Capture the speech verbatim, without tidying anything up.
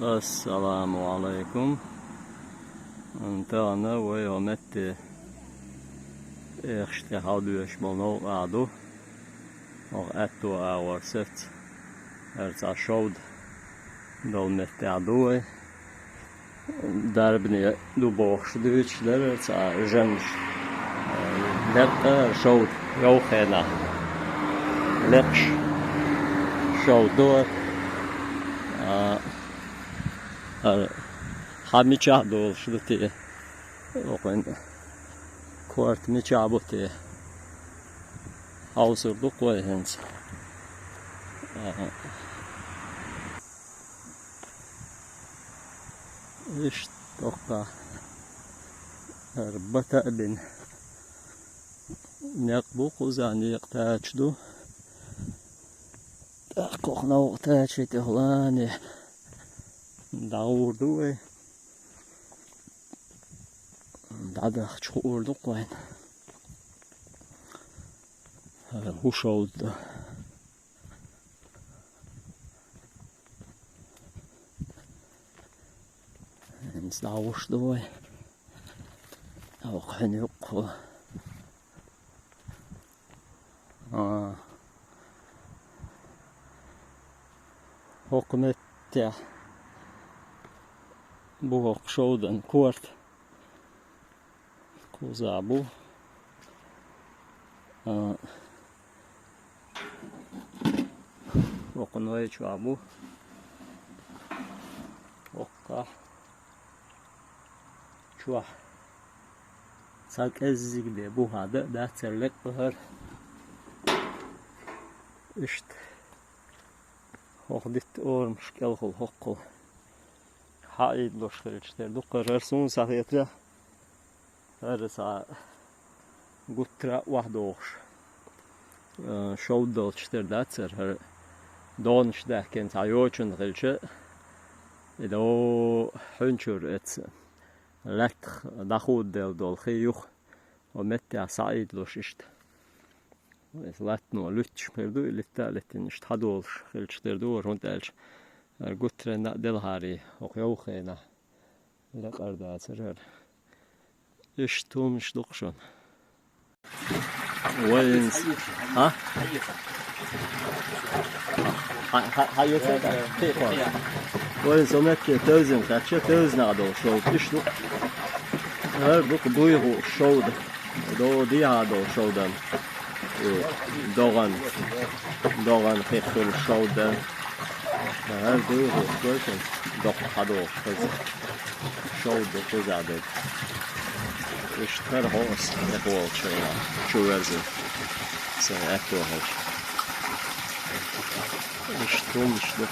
Ассаламу Ӏалайкум. Тахана вай хӀокху метте экхаш тӀе хьалабоьдуш болу новкъа ду. ХӀокху аьтту агӀор сац. ХӀара цхьа шовда долу меттехь ду вай. Дарбане ду бохуш дуьйцуш дара цхьа жамаш. Лекъа шовда йовха хенахь. Лекхаш шовда ду. А, а, хьан мичахь долуш ду те? Окхуьнан корта мичахь бу те? Хьовсур ду-кх вай хӀинца. Аха. Иштта тохка хӀара бата а бина. Некъ бу кхуза, некъ тача ду. ТӀаккха хӀокху новкъа тача тӀехула а дӀагӀур ду вай. ДӀадахча хуур ду-кх вайна. ХӀара хӀун шовда ду. ХӀинца дӀагӀуш ду вай. Оха хьуьнан юккъехула. А. ХӀокху меттехь бу хӀокху шовдан корта. Кхуза бу. А, хӀокху нойчохь бу. ХӀокхахь чохь. Цхьа кӀеззиг бен бу хьан дан а дац хӀара лекъа хӀара. Иштта. ХӀокху дитта орамаш кӀелхула хӀоккхул. Хьаийдалуш хилча тера ду-кх хӀара, хӀара суна схьахетарехь. ХӀара цхьа гуттара а охьадогӀуш, а, шовда долчу тера дац хӀара, хӀара догӀанаш даьхкина цхьа йочун хилча, и до хьуьнчуьра эцца лаьттах дӀахудаделла долу хи юха, хӀокху меттехь схьаийдалуш иштта. Иза латтано луьттуш хир ду, и литта а литтина иштта хьадолуш хилча тера ду хӀара, хӀунда аьлча хӀара гуттаренна а делахьара хӀокху йовха хенахь. Лекъар дацара хӀара. Иштта хӀуманаш ду-кх шуна. Вайнца. Хьа? Хьа, хьа, хьа, ецаьрга? Кхин а кхоьллина. Вайнца метте тевзина кхаьчча, тевзина а долуш шовда иштта ду. ХӀара ду-кх буй гӀуш шовда. До дехьа долу шовдан. И догӀан. ДогӀан хих хуьлу шовдан. ХӀара дуй гӀуш гой шуна. Доккха хьадогӀуш хеза. Шовда ду кхузахь дерг. Иштта хӀара хьо аса тӀехволчу хенахь чу верзина. Сайн аьтто хилча. Иштта хӀуманаш ду.